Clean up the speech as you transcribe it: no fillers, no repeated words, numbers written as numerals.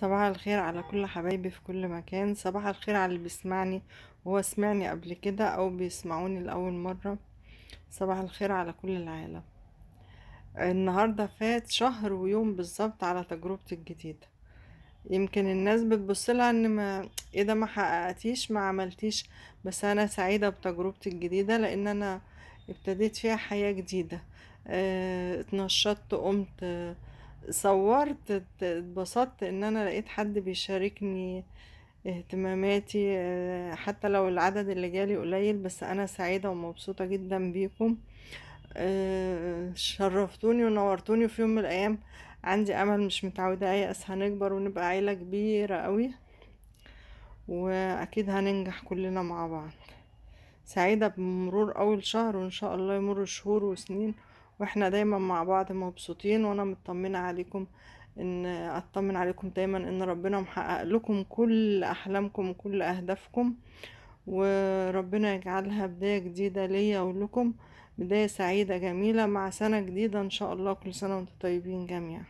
صباح الخير على كل حبايبي في كل مكان. صباح الخير على اللي بيسمعني وهو سمعني قبل كده او بيسمعوني لأول مرة. صباح الخير على كل العالم. النهاردة فات شهر ويوم بالظبط على تجربتي الجديدة. يمكن الناس بتبص لها ان ما ايه ده، ما حققتيش ما عملتيش، بس انا سعيدة بتجربتي الجديدة لان انا ابتديت فيها حياة جديدة. اتنشطت، قمت، صورت، اتبسطت ان انا لقيت حد بيشاركني اهتماماتي، حتى لو العدد اللي جالي قليل، بس انا سعيدة ومبسوطة جدا بيكم. شرفتوني ونورتوني في يوم من الايام. عندي امل مش متعودة ايأس، هنكبر ونبقى عيلة كبيرة قوي، واكيد هننجح كلنا مع بعض. سعيدة بمرور اول شهر، وان شاء الله يمر شهور وسنين واحنا دايما مع بعض مبسوطين، وانا مطمنة عليكم، ان اطمن عليكم دايما ان ربنا محقق لكم كل احلامكم وكل اهدافكم، وربنا يجعلها بداية جديدة ليا ولكم، بداية سعيدة جميلة مع سنة جديدة ان شاء الله. كل سنة وانتم طيبين جميعا.